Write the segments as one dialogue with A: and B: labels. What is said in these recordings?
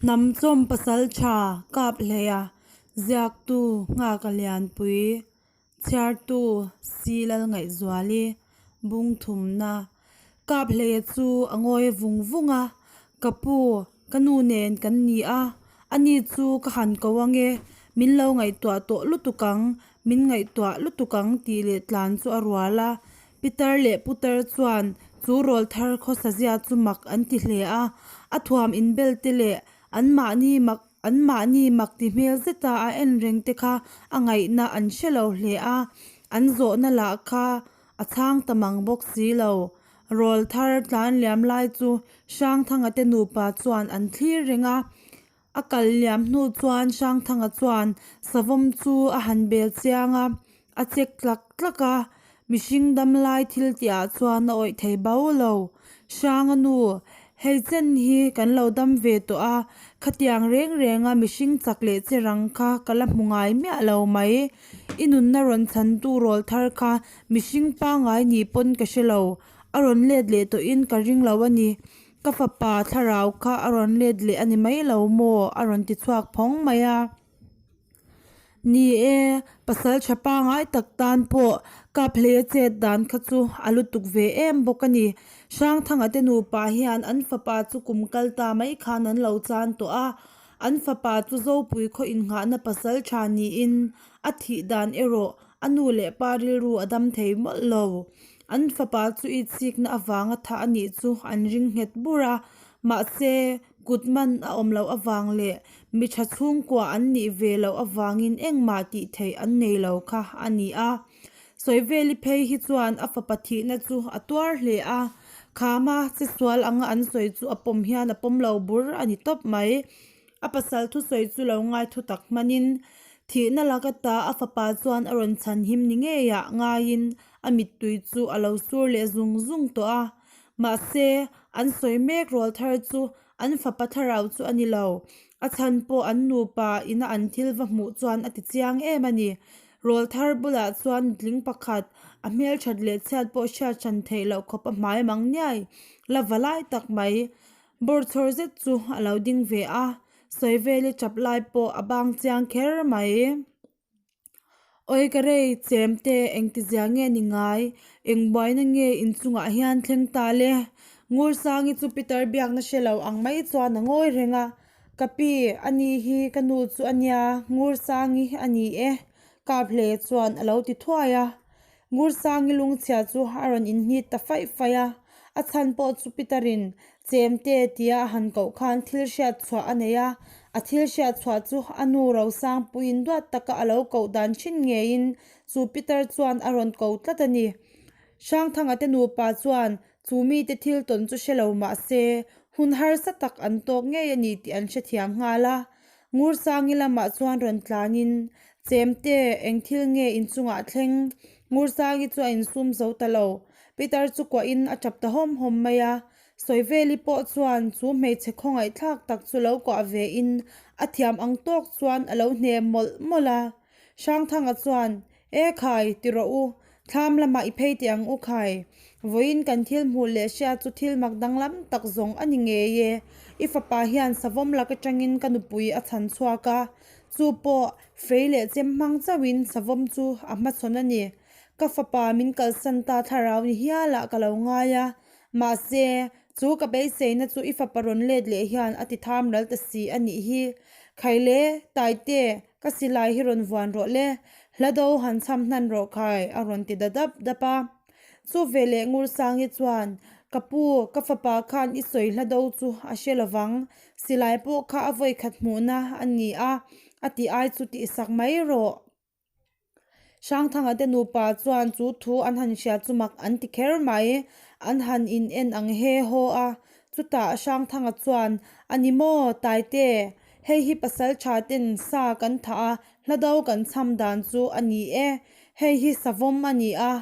A: Hnamchawm pasaltha kap hleia ziaktu nghaka lianpui chhiartu si Lalngaihzuali bung thumna kap hleia chu a ngawi vung vung a, ka pu ka nu nen kan ni a, ani chu ka han ko ange min lo ngaihtuah tawh lutuk ang min ngaihtuah lutuk ang tih leh tlan chu a rual a. Pitar leh putar chuan chu rawlthar khawsa zia chu mak an ti hle a, a thuam inbel te leh anmahni mak anmahni mak ti hmel zeta a en reng te kha a ngaihna an hre lo hle a, an zawhna lah kha a chhang ta mang bawk si lo. Rawlthar tlan liam lai chu Hrangthanga te nupa chuan an thlir reng a, A kal liam hnu chuan Hrangthanga chuan savawm chu a han bel chiang a, a chek tlak tlak a, mihring dam lai thil tih ah chuan a awih thei bo lo. Hranga nu, hei chen hi kan lo dam ve tawh a, khatiang reng reng a mihring chak leh che rang kha ka la hmu ngai miah lo mai. I nunna rawn chhantu rawl thar kha mihring pangngai ni pawn ka hre lo, a rawn let leh tawhin ka ring lo a ni. Ka fapa thlarau kha a rawn let leh a ni mai lo maw? a rawn ti chhuak phawng mai a. Ni e, pasal tha pangai tak tan pawh kap hlei a chet dan kha chu a lutuk ve em bawk a ni. Hrangthanga te nupa hian an fapa chu kum kal ta mai khan an lo chan tawh a, an fapa chu Zopui khaw innghahna pasal tha niin a thih dan erawh A nu leh pa rilru a dam thei mawlh lo. An fapa chu itsikna avanga thah a nih chu an ring nghet bur a, mahse, kut man a awm loh avang leh mi tha chhungkua an nih ve loh avangin engmah tih theih an nei lo kha a ni a. Sawiveli phei hi chuan a fapa thihna chu a tuar hle a, khama che sual anga an sawi chu a pawm hian a pawm lo bur a ni tawp mai. A pasal thusawi chu lo ngai thu tak hmanin, thihna laka ta a fapa chuan a rawn chhan him ni ngeiah ngaiin a mittui chu a lo sur leh zung zung tawh a. Mahse, an sawi mek rawl thar chu an fapa thlarau chu a ni lo. A chhan pawh an nupa ina an thil va hmuh chuan a ti chiang em a ni. Rawl thar bulah chuan nutling pakhat, a hmelthat leh chhiat pawh hriat hran theih loh khawp a hmai mang niai la va lai tak mai. Bawrchhawr zet chu a lo ding ve a, sawi veli tap lai pawh a bang chiang kher mai. Awi ka rei chem te engti zia nge ni ngai, eng buaina nge inchungah hian thleng ta le? Ngursangi chu Peter biakna hre lo ang mai chuan a ngawi reng a, Ka pi, ani hi ka nu chu a nia, Ngursangi a ni e, kap hle chuan a lo ti thuai a. Ngursangi lungchhia chu a rawn inhnit ta faih faih a, a chhan pawh chu Peter-in Chemte tia a han koh khan thil hriat chhuah a nei a, a thil hriat chhuah chu a nu Rosangpuiin duat taka a lo koh dan thin ngeiin chu Peter chuan a rawn ko tlat a ni. Hrangthanga te nupa chuan chu mite thil tawn chu hre lo mah se hun harsa tak an tawk ngei a ni tih an hrethiam nghal a, Ngursangi lamah chuan rawn tlanin, Chemte, eng thil nge inchungah thleng? Ngursangi chu a insum zo ta lo. Peter chu kuahin a tap ta hawm hawm mai a. Sawiveli pawh chuan chu hmeichhe khawngaihthlak tak chu lo kuah vein a thiam ang tawk chuan a lo hnem mawlh mawlh a. Hrangthanga chuan, E khai, ti rawh u, thlam lamah i phei teh ang u khai. Vawiin kan thil hmuh leh hria chu thil mak danglam tak zawng a ni ngei e. I fapa hian savawm lak atangin ka nupui a chhan chhuak a, chu pawh fei leh chem hmang chauhin savawm chu a hmachhawn a ni. Ka fapa min kalsan ta thlarau ni hialah ka lo ngai a, mahse, chu ka beiseina chu i fapa rawn let leh hian a ti tham ral ta si a nih hi. Khaile, Taite, Ka silai hi rawn vuan rawh le, hla do han chham hnan rawh khai, a rawn ti da dap dap a. Chu veleh Ngursangi chuan, Ka pu, ka fapa khan i sawi hla do chu a hre lovang, silai pawh kha a vawi khat hmuhna a ni a, a ti ai chu tihsak mai rawh. Hrangthanga te nupa chuan chu thu an han hria chu mak an ti kher mai, an han in en ang he haw a, chutah Hrangthanga chuan, A ni maw, Taite, hei hi pasal tha ten sa kan thah a, hla do kan chham dan chu a ni e, hei hi savawm a ni a,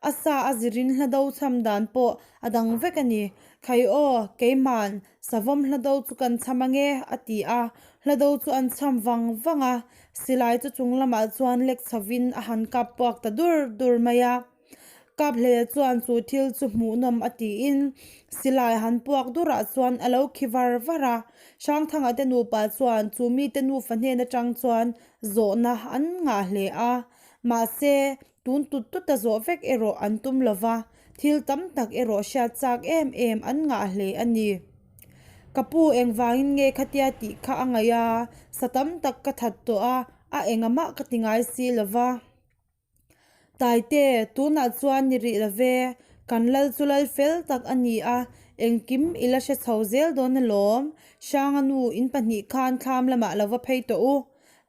A: a sa a zirin hla do chham dan pawh a dang vek a ni, khai aw, keiman Savawm hlado chu kan chham ange, a ti a. Hlado chu an chham vang vang a, silai chu chung lamah chuan lek chhovin a han kap puak ta dur dur mai a. Kaphleia chuan chu thil chu hmuhnawm a tiin silai han puak durah chuan a lo khi var var a. Hrangthanga te nupa chuan chu mite nufa hnen atang chuan zawhna an ngah hle a. Mahse, tun tut tuta zawh vek erawh an tum lo va, thil tam tak erawh hriat chak em em an ngah hle a ni. Ka pu engvangin nge khatia tih kha a ngaih a, sa tam tak ka that tawh a, a engamah ka ti ngai si lo va. Taite, tunah chuan ni rih lo ve, kan lal chu lal fel tak a ni a, engkim i la hre chho zel dawn alawm, Hranga nu in pahnih khan thlam lamah lo va phei tawh u.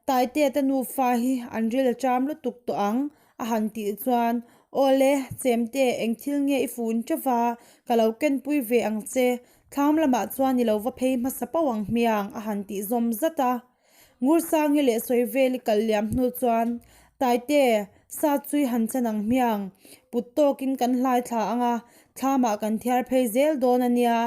A: Taitea te nufa hi an ril a ṭam lutuk tawh ang, a han tih chuan, Awle, chemte, eng thil nge i fun ṭeuh va, ka lo kenpui ve ang che, thlam lamah chuan i lo va phei hmasa pauh ang hmiang, a han tih zawm zat a. Ngursangi leh Sawiveli kal liam hnu chuan, Taite, sa chui han chan ang hmiang, put tawkin kan hlai thla ang a, thlamah kan thiar phei zel dawn a nia,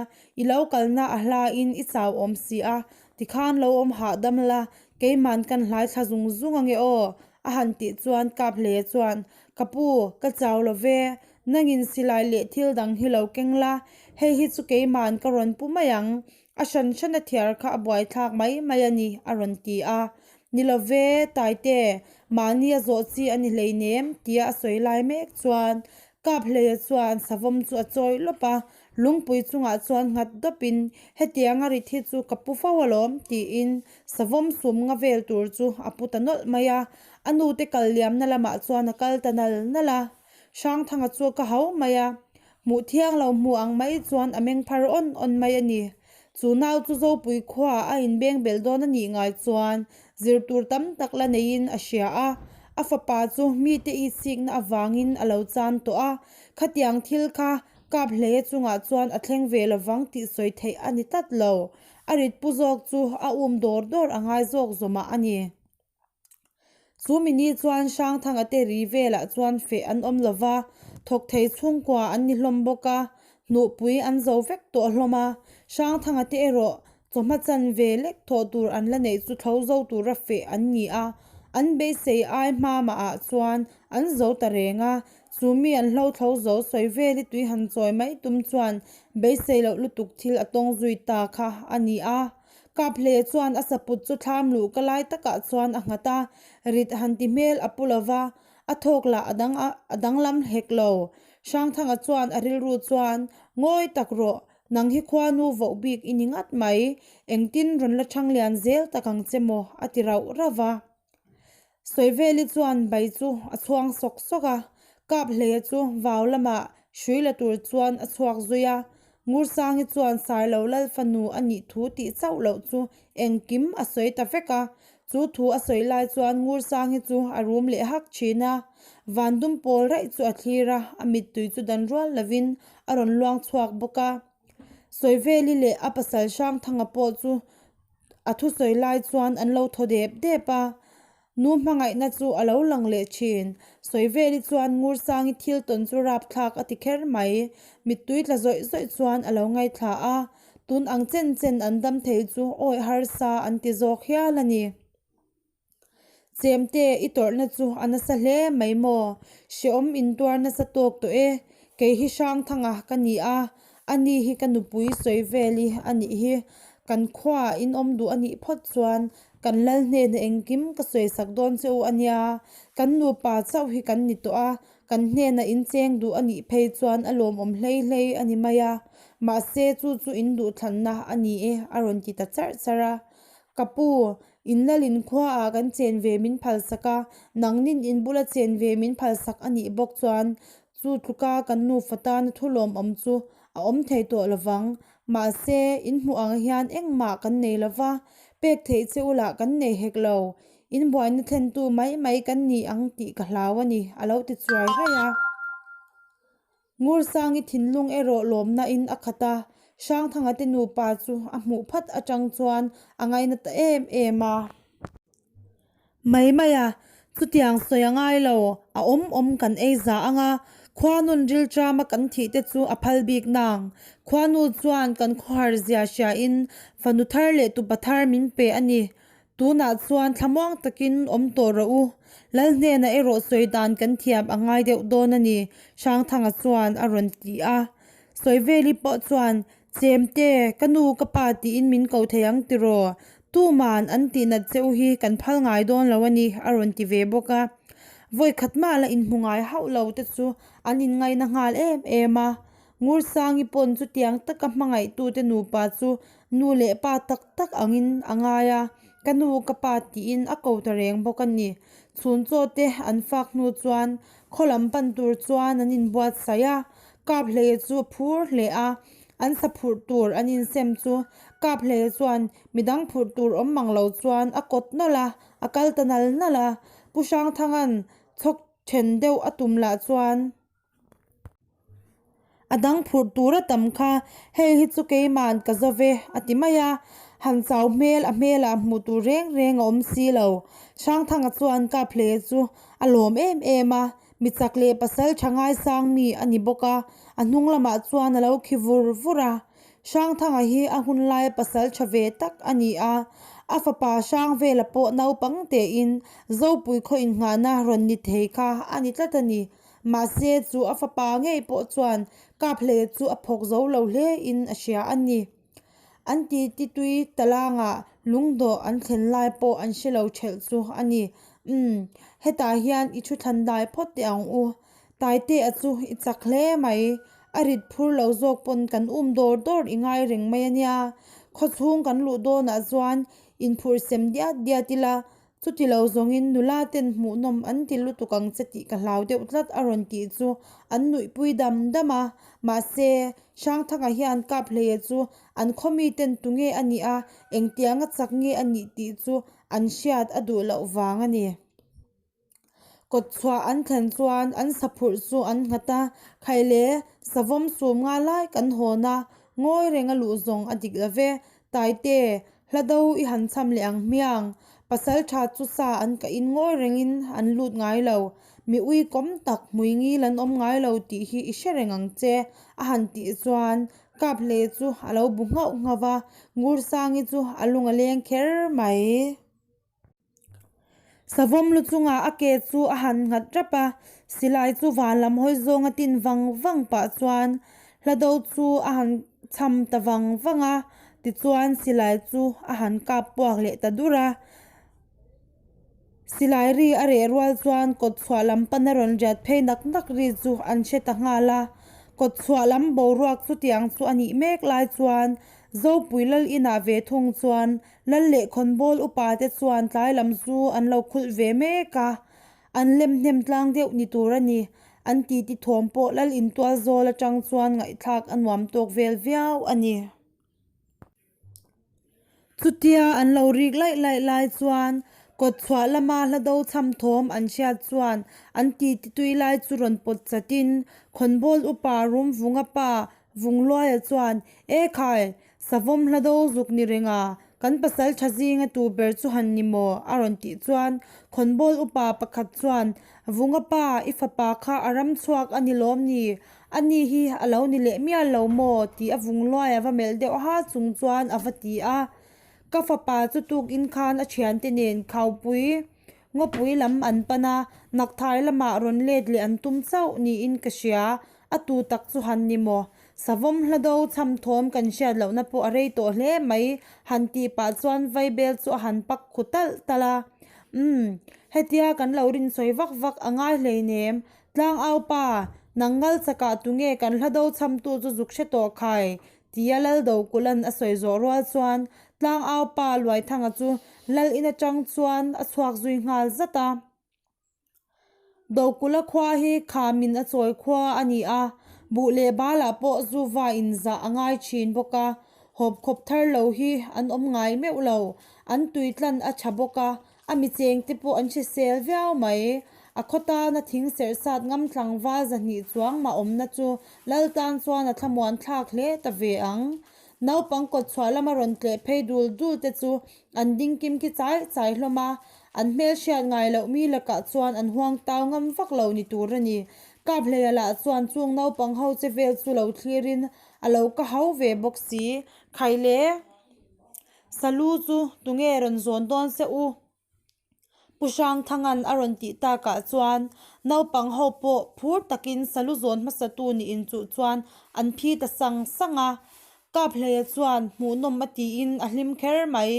A: i lo kalna a hlain i chau awm si a, tikhan lo awm hahdam la, keiman kan hlai thla zung zung ange aw, a han tih chuan Kaphleia chuan, Ka pu, ka chau lo ve, nangin silai leh thil dang hi lo keng la, hei hi chu keiman ka rawn pu mai ang, A hran hran a thiar kha a buaithlak mai mai a ni, a rawn ti a. Ni lo ve, Taite, mahni a zawh chi a ni hleinem, tia a sawi lai mek chuan Kaphleia chuan savawm chu a chawi lawp a, lungpui chungah chuan nghat dawpin, Hetiang a rit hi chu ka pu fo alawm, tiin savawm sum nga vel tur chu a pu ta nawlh mai a. A nute kal liamna lamah chuan a kal ta nal nal a. Hrangthanga chu ka hau mai a, Hmuh thiang lo hmu ang mai chuan a meng phar awn awn mai a ni. Chu nau chu Zopui khuaah a inbeng belh dawn a nih ngai chuan zir tur tam tak la neiin a hria a, a fapa chu mite itsikna avangin a lo chan tawh a, khatiang thil kha kap hleia chungah chuan a thleng ve lovang tih sawi theih a ni tlat lo. A ritpu zawk chu a um dawr dawr a ngai zawk zawmah a ni. Chu mini chuan Hrangthanga te ri velah chuan feh an awm lo va, thawk thei chhungkua an ni hlawm bawk a, hnuhpui an zo vek tawh hlawm a. Hrangthanga te erawh chawhma chan ve lek thawh tur an la neih chu thlo zo tura feh an ni a, an beisei ai hma mahah chuan an zo ta reng a. Chu mi an hlo thlo zo sawi veli tui han chawi mai tum chuan beisei loh lutuk thil a tawng zui ta kha a ni a. Kaphle chuan a saput chu thlam luh ka lai takah chuan a nghat a, rit han ti hmel a pu lo va, a thawk lah a dang a danglam hek lo. Hrangthanga chuan a rilru chuan, Ngawi tak rawh, nang hi khuanu voh bik i ni ngat mai, engtin rawn la thang lian zel tak ang che maw? a ti rauh rauh va. Sawiveli chuan bai chu a chhuang sawk sawk a, Kaphleia chu vau lamah hrui la tur chuan a chhuak zui a, Ngursangi chuan Sailo lal fanu a nih thu tih chauh loh chu engkim a sawi ta vek a, chu thu a sawi lai chuan Ngursangi chu a rum leh hak thin a, Vandum pawl raih chu a thlir a, a mittui chu dan rual lovin a rawn luang chhuak bawk a. Sawiveli leh a pasal Hrangthanga pawh chu A thusawi lai chuan an lo thaw dep dep a, nu hmangaihna chu a lo lang leh thin. Sawiveli chuan Ngursangi thil tawn chu rapthlak a ti kher mai. Mittui tla zawih zawih chuan a lo ngaithla a, tun ang chen chen an dam thei chu awi harsa an ti zawk hial a ni. Chemte i tawrhna chu a nasa hle mai maw? Hrehawm intuar nasa tawk tawh e. Kei hi Hrangthanga ka ni a, ani hi ka nupui sawi vel i a nih hi. Kan khuaah in awm duh a nih phawt chuan kan lal hnenah engkim ka sawisak dawn che u a nia. Kan nupa chauh hi kan ni tawh a, kan hnenah in cheng duh a nih phei chuan a lawmawm hlei hlei a ni mai a. Mahse chu chu in duhthlanna a ni e a rawn ti ta charh charh a. Ka pu, in lalin khuaah kan chen ve min phalsak a, nangnin in bula chen ve min phalsak a nih bawk chuan chu tluka kan nufa tana thu lawmawm chu a awm thei tawh lovang. Mahse, in hmuh ang hian engmah kan nei lova, pek theih che u lah kan nei hek lo. In buaina thlentu mai mai kan ni ang tih ka hlau a ni, a lo ti chuai raih a. Ngursangi thinlung erawh lawmna in a khat a, Hrangthanga te nupa chu a hmuh phat atang chuan a ngaina ta em em a. Mai mai a, chutiang sawi a ngai lo, a awm awm kan ei za ang a, khuanun rilṭama kan thih te chu a phal bik nang. Khuanu chuan kan khawhar zia hria in fanu thar leh tupa thar min pe a ni. Tunah chuan thlamuang takin awm tawh rawh u. Lal hnenah erawh sawi dan kan thiam a ngai deuh dawn a ni, Hrangthanga chuan a rawn ti a. Sawiveli pawh chuan, Chemte, ka nu ka pa tiin min ko thei ang tiraw? Tuman an tihnat che u hi kan phal ngai dawn lo a ni, a rawn ti ve bawk a. Vawi khat mah la inhmu ngai hauh lo te chu an inngaina nghal em em a. Ngursangi pawn chutiang taka hmangaihtute nupa chu nu leh pa tak tak angin a ngai a, ka nu ka pa tiin a ko ta reng bawk a ni. Chhun chaw te an fak hnu chuan khaw lam pan tur chuan an inbuatsaih a, Kaphleia chu a phur hle a, an sa phurh tur an insem chu Kaphleia chuan midang phurh tur awm mang lo chuan a kawt nawlh a, a kal ta nal nal a. Pu Hrangthanga'n chhawk then deuh a tum lah chuan. A dang phurh tur a tam kha, hei hi chu keima'n ka zo ve, a ti mai a. Han chau hmel a hmelah hmuh tur reng reng a awm si lo. Hrangthanga chuan Kaphleia chu a lawm em em a, mi chak leh pasal tha ngaisang mi a ni bawk a, a hnung lamah chuan a lo khi vur vur a. Hrangthanga hi a hun laia pasal tha ve tak a ni a, a fapa Hrangvela pawh naupang tein Zopui khaw innghahna rawn ni thei kha a ni tlat a ni. Mahse, chu a fapa ngei pawh chuan Kaphleia chu a phawk zo lo hle in a hria a ni. An titi tui talangah lungdawh an thlen lai pawh an hre lo thelh chu a ni. Umm, hetah hian i thu thlan dai phawt teh ang u. Taitea chu i chak hle mai. A rit phur lo zawk pawn kan um dawr dawr i ngai reng mai a nia. Khawchhung kan luh dawnah chuan inphurh sem diat diat ila Chuti lo zawngin nula ten hmuhnawm an ti lutuk ang che tih ka hlau deuh tlat a rawn tih chu an nuihpui dam dam a. Mahse, Hrangthanga hian Kaphleia chu an khaw mi ten tunge a nih a, engtianga chak nge a nih tih chu an hriat a duh loh vang a ni. Kawtchhuah an thlen chuan an saphurh chu an nghat a, Khaile, savawm sum nga lai kan hawn a, ngawi reng a luh zawng a dik lo ve. Taite, hla do i han cham leh ang hmiang. Pasal tha chu sa an kahin ngawi rengin an lut ngai lo. Mi ui kawm tak hmui ngil an awm ngai lo tih hi i hre reng ang che, a han tih chuan Kaphle chu a lo bu nghauh nghauh va, Ngursangi chu a lung a leng kher mai. Savawm lu chungah a ke chu a han nghat rap a, silai chu van lam hawi zawng a tin vang vang pah chuan hlado chu a han cham ta vang vang a, tichuan silai chu a han kap puak leh ta dur a. Silai ri a reh rual chuan kawt chhuah lam pana rawn riat phei nak nak ri chu an hre ta nghal a, kawt chhuah lam boruak chutiang chu a nih mek lai chuan Zopui lal inah ve thung chuan Lal leh khawnbawl upa te chuan tlai lam chu an lo khulh ve mek a, an lem hnem tlang deuh ni tur a ni. An titi thawm pawh lal intual zawl atang chuan ngaihthlak a nuam tawk vel viau a ni. Chutia an lo rik laih laih lai chuan kawt chhuah lama hla do chham thawm an hriat chuan an titi tui lai chu rawn pawt chatin khawnbawl upa Rumvunga pa Vungluaia chuan, E khai! Savawm hla do zuk ni reng a, kan pasal tha zinga tu ber chu han ni maw? a rawn tih chuan khawnbawl upa pakhat chuan, Vunga pa, i fapa kha a ram chhuak a ni lawm ni? A ni hi a lo ni leh mial lo maw? tih a Vungluai a va melh deuh ha chung chuan a va ti a. Ka fapa chu tukin khan a thiante nen khaupui ngawpui lam an pan a, nakthai lamah rawn let leh an tum chauh niin ka hria. A tu tak chu han ni maw? Savawm hla do chham thawm kan hriat lohna pawh a rei tawh hle mai, han tih pah chuan vaibel chu a han pak khu talh talh a. Umm, hetia kan lo rinsawi vak vak a ngai hleinem, Tlangau pa, nang ngal chakah tunge kan hla do chhamtu chu zuk hre tawh khai? tia Lal Dokulan a sawi zawh rual chuan Tlangau pa Luaithanga chu Lal in atang chuan a chhuak zui nghal zat a. Dokula khua hi khamin a chawi khua a ni a, buh leh balah pawh zu va inzah a ngai thin bawk a, hawp khawp thar lo hi an awm ngai meuh lo, an tui tlan a tha bawk a, a mi cheng te pawh an hrisel viau mai. A khaw tana thing serh sat ngam tlangval zahnih chuang mah awmna chu lal tan chuan a thlamuan thlak hle ta ve ang. Naupang kawtchhuah lama rawn tleh phei dul dul te chu an ding kim khi chai chai hlawm a, An hmel hriat ngai loh mi lakah chuan an huang tau ngam vak lo ni tur a ni. Kaphleia lah chuan chung naupang ho che vel chu lo thlirin a lo ka hau ve bawk si. Khaile! Salu chu tunge rawn zawn dawn se u? Pu Hrangthanga'n a rawn tih takah chuan naupang ho pawh phur takin salu zawn hmasatu nih inchuh chuan an phi ta sang sang a. Kaphleia chuan hmuhnawm a tiin a hlim kher mai.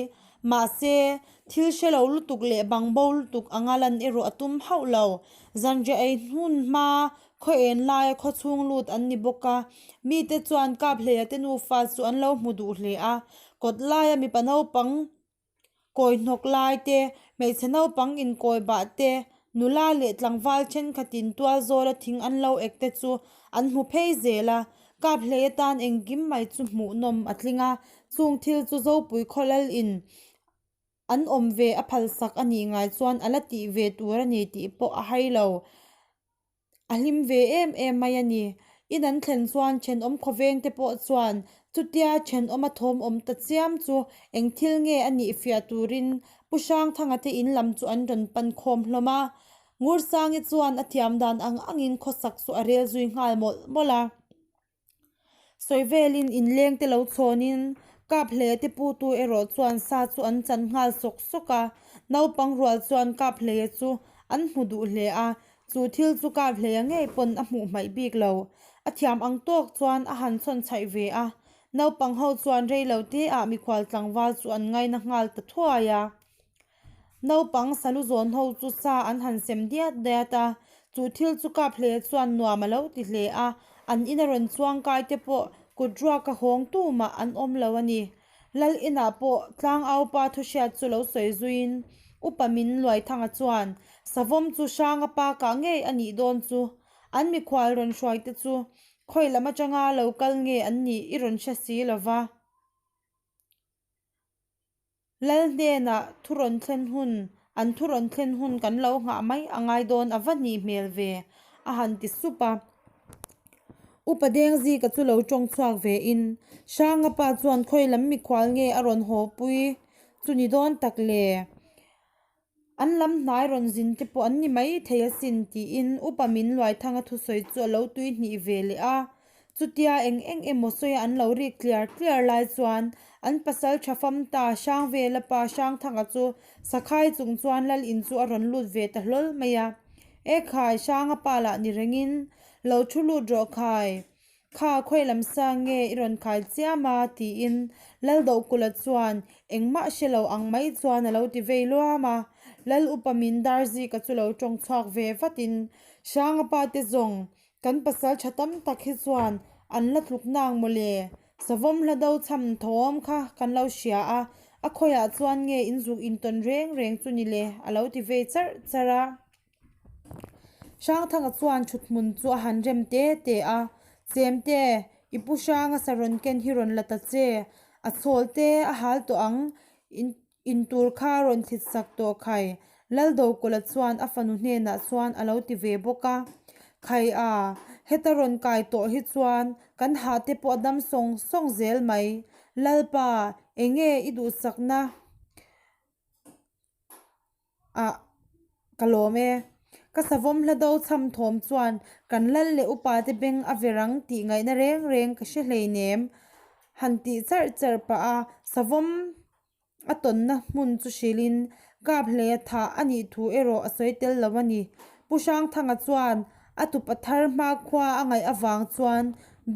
A: Mahse, thil hre lo lutuk leh bangbo lutuk anga lan erawh a tum hauh lo. Zanriah ei hun hma khaw en laia khaw chhung lut an ni bawk a, mite chuan Kaphleia te nufa chu an lo hmu duh hle a. Kawt laia mipa naupang Kawi hnawk lai te, hmeichhe naupang inkawi bah te, nula leh tlangval thenkhatin tual zawla thing an lo ek te chu an hmu phei zel a. Kap hlei atan engkim mai chu hmuhnawm a tling a, chung thil chu Zopui khawlal in an awm ve a phalsak a nih ngai chuan a la tih ve tur a ni tih pawh a hai lo. A hlim ve em em mai a ni. In an thlen chuan thenawm khawveng te pawh chuan chutia thenawm a thawm awm ta chiam chu eng thil nge a nih fiah turin Pu Hrangthanga te in lam chu an rawn pan khawm hlawm a. Ngursangi chuan a thiam dan ang angin khawsak chu a rel zui nghal mawlh mawlh a. Sawi velin inleng te lo chhawnin kap hle te putu erawh chuan sa chu an chan nghal sawk sawk a, naupang rual chuan kap hleia chu an hmu duh hle a, chu thil chu kap hleia ngei pawn a hmuh hmaih bik lo. A thiam ang tawk chuan a han chhawn chhaih ve a, naupang ho chuan rei lo te ah mikhual tlangval chu an ngaina nghal ta thuai a. Naupang salu zawn ho chu sa an han sem diat diat a, chu thil chu kap hle chuan nuam a lo ti hle a, an ina rawn chuang kai te pawh kut ruaka hawng tumah an awm lo a ni. Lal inah pawh tlangaupa thu hriat chu lo sawi zuiin Upa Min Luaithanga chuan Savawm chu Hranga pa kah ngei a nih dawn chu an mikhual rawn hruai te chu khawi lam atanga lo kal nge an nih i rawn hre si lova. Lal hnenah thu rawn thlen hun, an thu rawn thlen hun kan lo nghah mai a ngai dawn a va hnih hmel ve, a han ti sup a. Upa Dengzika chu lo tawng chhuak ve in, Hranga pa chuan khawi lam mikhual nge a rawn haw pui chu ni dawn tak le? An lam hnai rawn zin te pawh an ni mai thei asin tiin Upa Min Luaithanga thusawi chu a lo tui hnih ve leh a. Chutia eng eng emaw sawia an lo rik tliar tliar lai chuan an pasal tha fam ta Hrangvela pa Hrangthanga chu Sakhai chung chuan Lal in chu a rawn lut ve ta hlawl mai a. E khai, Hranga pa lah ni rengin lo thu lut rawh khai. Kha khawi lam sang nge i rawn khai chiam a? tiin Laldohkula chuan engmah hre lo ang mai chuan a lo ti vei luam a. Lal upa min dar zika chu lo tawng chhuak ve vatin, Hranga pa te zawng, kan pasal tha tam tak hi chuan an la tluk nang mawle, savawm hla do chham thawm kha kan lo hria a, a khawiah chuan nge in zuk intawn reng reng chu ni le? a lo ti vei charh charh a. Hrangthanga chuan thuthmun chu a han rem te te a, Chemte, i pu Hranga sa rawn ken hi rawn la ta che, a chhawl te a hal tawh ang, in tur kha rawn thlit sak tawh khai, Laldokulha chuan a fanu hnenah chuan a lo ti ve bawk a. Khai a, heta rawn kai tawh hi chuan kan hah te pawh a dam sawng sawng zel mai, Lalpa, enge i duhsakna? Ah, ka lawm e. Ka savawm hla do chham thawm chuan kan lal leh upa te beng a ver ang tih ngaihna reng reng ka hre hleinem. Han tih charh charh pah a, savawm a tawnna hmun chu hrilhin kap hleia thah a nih thu erawh a sawi tel lo a ni. Pu Hrangthanga chuan a tupa thar hmakhua a ngaih avang chuan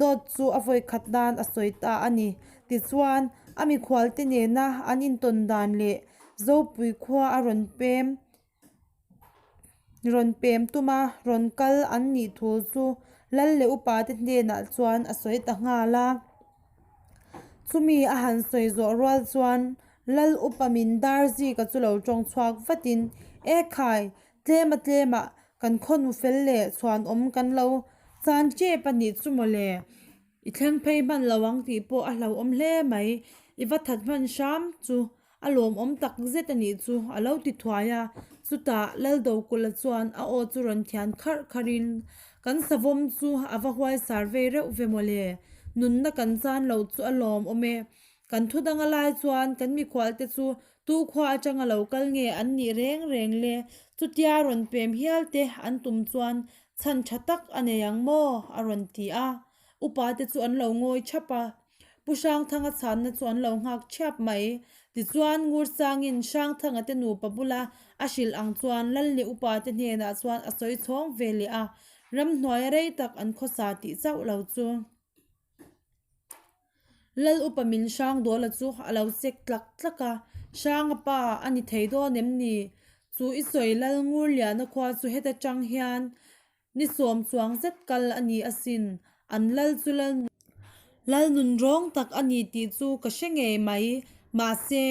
A: dawt chu a vawikhat nan a sawi ta a ni. Tichuan, a mikhualte nena an intawn dan leh Zopui khua a rawn pem rawn pem tum a, rawn kal an nih thu chu Lal leh upa te hnenah chuan a sawi ta nghal a. Chumi a han sawi zawh rual chuan Lal upa min dar zika chu lo tawng chhuak vatin, E khai, tlem a tlemah kan khawnu fel leh chhuanawm kan lo chan tep a nih chu mawle. I thleng phei hman lo ang tih pawh a hlauhawm hle mai. I va that hman hram chu a lawmawm tak zet a nih chu a lo ti thuai a. Chutah Laldokulha chuan a aw chu rawn thian kharh kharhin, Kan savawm chu a va huaisar vei reuh ve mawle. Nunna kan chan lo chu a lawmawm e. Kan thu danga lai chuan kan mikhualte chu tu khua atanga lo kal nge an nih reng reng le? Chutia rawn pem hial te an tum chuan chhan tha tak a nei ang maw? a rawn ti a. Upa te chu an lo ngawi thap a. Pu Hrangthanga chhanna chu an lo nghak thiap mai. Tichuan, Ngursangin Hrangthanga te nupa bula a hrilh ang chuan Lal leh upa te hnenah chuan a sawi chhawng ve leh a, ramhnuaia rei tak an khawsa tih chauh lo chu. Lal upa min Hrangdawla chu a lo chek tlak tlak a, Hranga pa a ni thei dawn em ni? Chu i sawi Lal Ngurliana khua chu heta tang hian Ni sawm chuang zet kal a ni asin, an lal chu lal lal nun rawng tak a ni tih chu ka hre ngei mai. Mahse,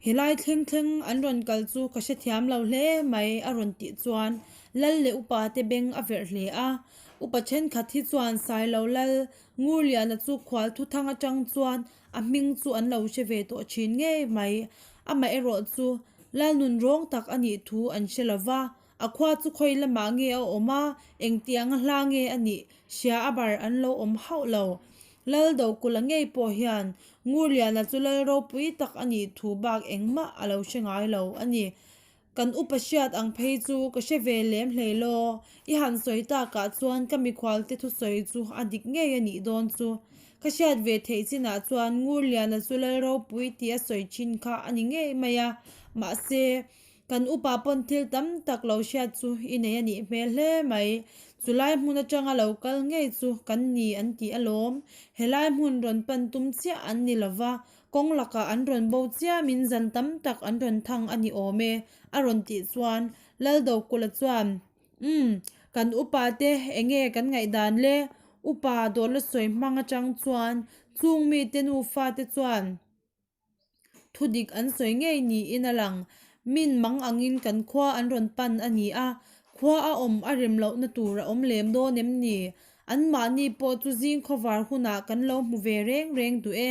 A: helai thleng thleng an rawn kal chu ka hrethiam lo hle mai a rawn tih chuan lal leh upa te beng a verh hle a. Upa thenkhat hi chuan Sailo lal Ngurliana chu khual thuthang atang chuan a hming chu an lo hre ve tawh thin ngei mai. Amaherawh chu lal nun rawng tak a nih thu an hre lo va, A khua chu khawi lamah nge a awm a, engtianga hla nge a nih hria a bar an lo awm hauh lo. Lal Dokulh-a ngei pawh hian Ngurliana chu lal ropui tak a nih thu bak engmah a lo hre ngai lo a ni. Kan upa hriat ang phei chu ka hre ve lem hlei law, i han sawi takah chuan ka mikhualte thusawi chu a dik ngei a nih dawn chu. Ka hriat ve theih chinah chuan Ngurliana chu lal ropui tih a sawi thin kha a ni ngei mai a, mahse, Kan upa pawn thil tam tak lo hriat chu i nei a nih hmel hle mai. Chulai hmun atanga lo kal ngei chu kan ni an ti alawm. Helai hmun rawn pan tum chiah an ni lova, kawng lakah an rawn bo chiamin zan tam tak an rawn thang a ni awm e, a rawn tih chuan Laldokulh-a chuan, Umm, kan upa te enge kan ngaihdan le? Upa dawla sawi hmang atang chuan chung mite nufa te chuan, Thu dik an sawi ngei niin a lang. Min mang angin kan khua an rawn pan a ni a, khua a awm a rem lohna tur a awm lem dawn em ni? Anmahni pawh chu zing khawvar hunah kan lo hmu ve reng reng duh e.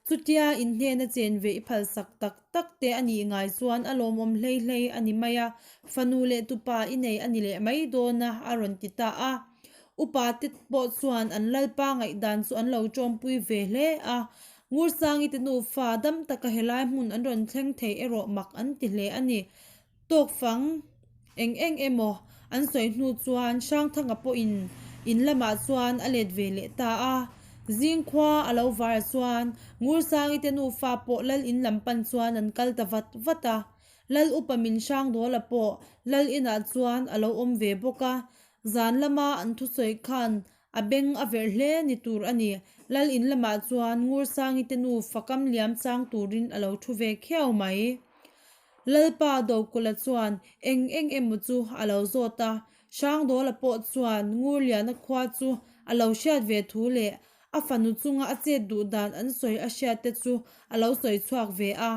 A: Chutia in hnena chen ve i phalsak tak tak te a nih ngai chuan a lawmawm hlei hlei a ni mai a, fanu leh tupa i nei a ni leh mai dawn a, a rawn ti ta a. Upa te pawh chuan an lalpa ngaihdan chu an lo tawmpui ve hle a, Ngursangi te nufa dam taka helai hmun an rawn thleng thei erawh mak an ti hle a ni. Tawkfang eng eng emaw an sawi hnu chuan Hrangthanga pawhin in lamah chuan a let ve leh ta a. Zingkhua a lo var chuan Ngursangi te nufa pawh lal in lam pan chuan an kal ta vat vat a. Lal upa min Hrangdawla pawh lal inah chuan a lo awm ve bawk a. Zan lama an thusawi khan A beng a verh hle ni tur a ni. Lal in lamah chuan Ngursangi te nu fakam liam chang turin a lo thu ve khiau mai. Lalpa Dokulh-a chuan eng eng emaw chu a lo zawt a, Hrangdawla pawh chuan Ngurliana khua chu a lo hriat ve thu leh a fanu chunga a chet duh dan an sawi a hriat te chu a lo sawi chhuak ve a.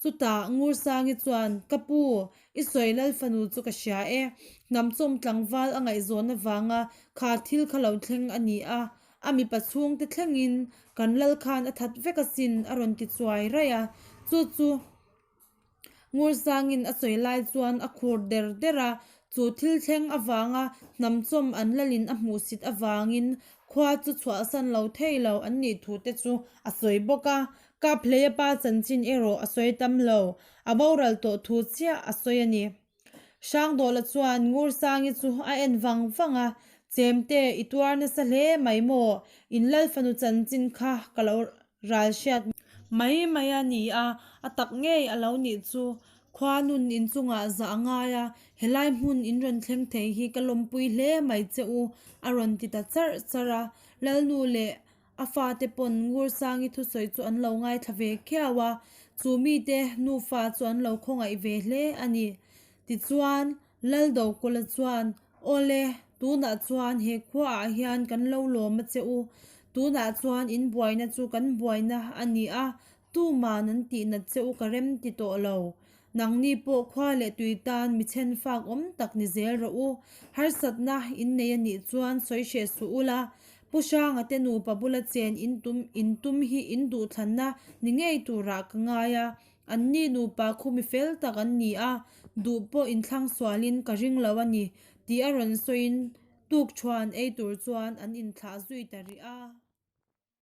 A: Chutah Ngursangi chuan, Ka pu, i sawi lal fanu chu ka hria e. Hnamchawm tlangval a ngaihzawn avanga kha thil kha lo thleng a ni a, a mipa chhungte thlengin kan lal khan a that vek asin a rawn ti chuai raih a. Chu chu Ngursangin a sawi lai chuan a khur der der a, chu thil thleng avanga hnamchawm an lalin a hmuhsit avangin khua chu chhuahsan lo thei lo an nih thu te chu a sawi bawk a. Kaphleia pa chanchin erawh a sawi tam lo, a boral tawh thu chiah a sawi a ni. Hrangdawla chuan Ngursangi chu a en vang vang a, Chemte, i tuar nasa hle mai maw? In Lalfanu chanchin kha ka lo ral hriat mai mai a ni a, a tak ngei a lo nih chu. Khua nun inchungah zah a ngai a, helai hmun in rawn thleng thei hi ka lawmpui hle mai che u, a rawn ti ta charh charh a. Lalnu leh A fate pawn Ngursangi thusawi chu an lo ngaithla ve khiau a, chu mite nufa chu an lo khawngaih ve hle a ni. Tichuan, Laldokulh-a chuan, Awle, tunah chuan he khuaah hian kan lo lawm a che u. Tunah chuan in buaina chu kan buaina a ni a, tuman an tihnat che u ka rem ti tawh lo. Nangni pawh khua leh tui tan mi chhen fak awm tak ni zel rawh u. Harsatna in nei a nih chuan sawi hreh suh ula, Pu Hranga te nupa bula chen in tum in tum hi in duhthlanna ni ngei turah ka ngai a, anni nupa khu mi fel tak an ni a, duh pawh inthlang sualin ka ring lo a ni tih a rawn sawiin tukṭhuan ei tur chuan an inthlah zui ta rih a.